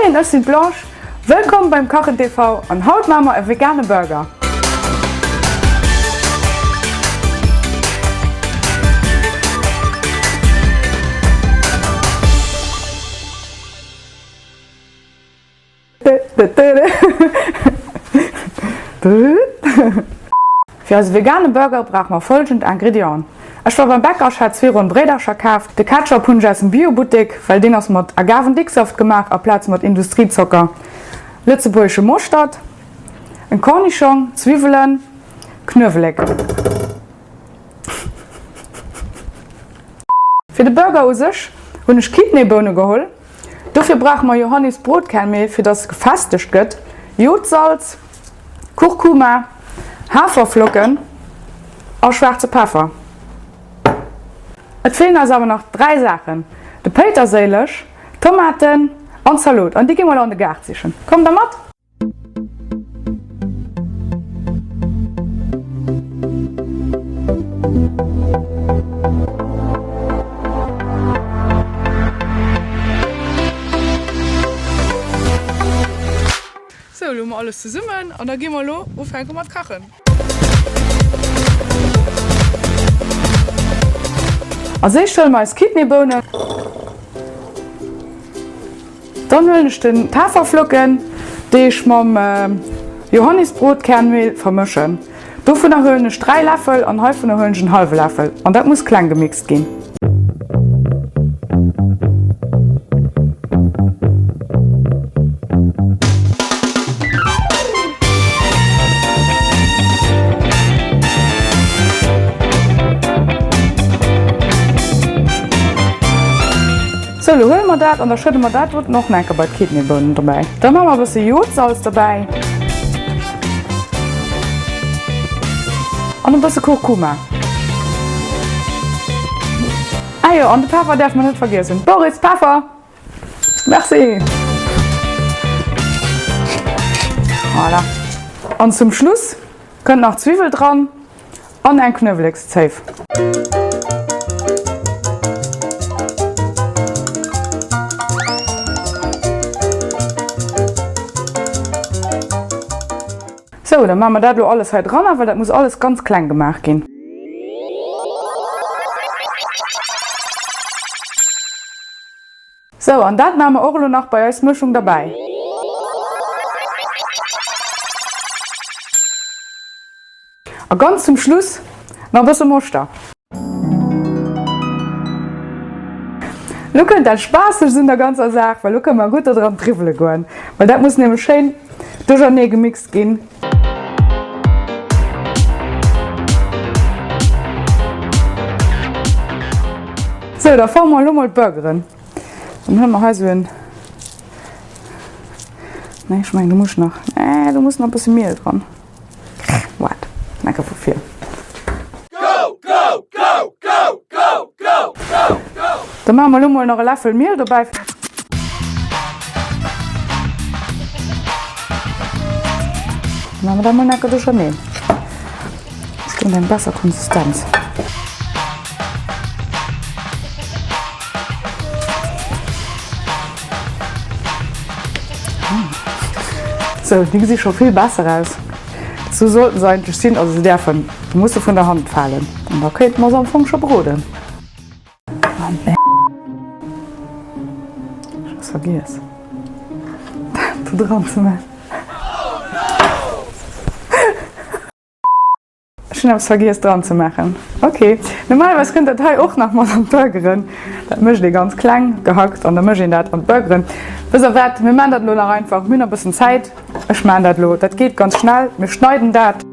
Moien, ech sinn d'Blanche, wëllkomm beim Kachen TV an haut maache mer e vegane Burger. Fir eise vegane Burger brauche mer folgend Ingredienten, Ech war beim Bäcker, ech hat zwee ronn Bréidercher kaaft. De Ketchup hunn ech aus dem Biobuttek, well deen ass mat Agavendicksaft gemaach aplaz mat Industriezocker, lëtzebuergesche Moschtert, en Cornischong, Zwiwwelen, Knuewelek. Fir de Burger u sech hunn ech Kidneyboune geholl. Dofir brauche mer Johannisbrotkernmehl fir dass gefestegt gëtt, Jodsalz, Kurkuma, Haferflocken a schwaarze Peffer. Et feelen eis awer nach 3 Saachen, de Péiterséileg, Tomaten an Zalot an déi gi mer elo an de Gaart sichen. Kommt der mat? Sou, elo hu mer alles zesummen an da gi mer elo ufänke mat kachen. Als éischt huele mer eis Kidneybounen. Dann huelen ech den Pefferflocken, déi ech mam Johannisbrotkernmehl vermëschen. Dovunner huelen ech 3 Läffel an heivunner huelen ech en hallwe Läffel an dat muss kleng gemixt ginn. Sou, lo huele mer dat an da schëdde mer dat doten och nach enker bei d'Kidneybounen dobäi. Da maache mer e bësse Jodsalz dobäi an e bësse Kurkuma. Ah jo, an de Peffer däerfe mer net vergiessen. Boris, Peffer! Merci! Voilà. An zum Schluss kënnt nach d'Zwiwwel dran. An eng Knuewelekszéif. Sou, da maache mer dat elo alles hei dran, well dat muss alles ganz kleng gemaach ginn. Sou, an dat maache mer och elo nach bei eis Mëschung derbäi. A ganz zum Schluss nach e bësse Moschter. Lo kënnt dat Spaassegst un der ganzer Saach, well lo kënne mer gutt do dran triwwele goen, well dat muss nämlech schéin duerchernee gemixt ginn. Sou, da forme mer elo mol d'Burgeren. Dann huele mer hei sou en, nee ech mengen do muss nach, nee do muss nach e bësse Miel dran. Waart, enke vu vir. Da maache mer elo mol nach e Läffel Miel dobäi. Maache mer dat mol enke duercherneen. Dat gëtt eng besser Konsistenz. Sou, déi gesi scho vill besser aus. Sou sollten se eigentlech sinn, also se däerfen, musse vun der Hand falen. An da kéinte mer se am Fong scho broden. Oh merde. Ech hu vergiess dat do dran ze maachen. Ech hunn eppes vergiess dran ze maachen. Ok, normalerweis kënnt dat hei och nach mat an d'Burgeren. Dat mécht ee ganz kleng gehackt an da mécht een dat an d'Burgeren. Wësst der wat, mir maachen dat elo nach einfach, mir hunn nach e bëssen Zäit. Ech maachen dat elo, dat geet ganz schnell. Mir schneiden dat.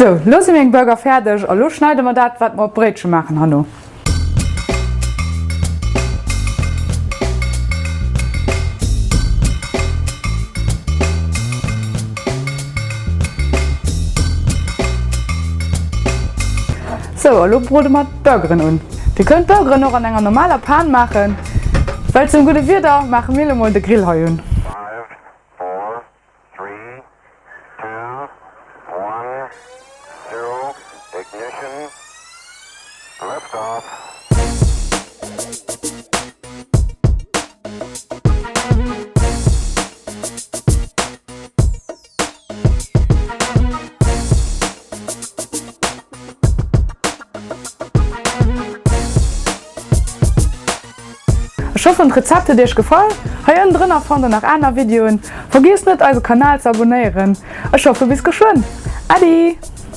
Sou, lo si meng Burger fäerdeg a lo schneide mer dat, wat mer op d'Bréitche maachen herno. Sou, a lo brode mer d'Burgeren un. Dir kënnt d'Burgeren och an enger normaler Pan maachen. Wéinst dem gudde Wieder maache mir elo mol de Grill hei un. Ech hoffen d'Rezept huet iech gefall. Hei ënnendrënner fannt der nach aner Videoen. Vergiesst net eise Kanal ze abonéieren. Ech hoffe bis geschwënn. Äddi!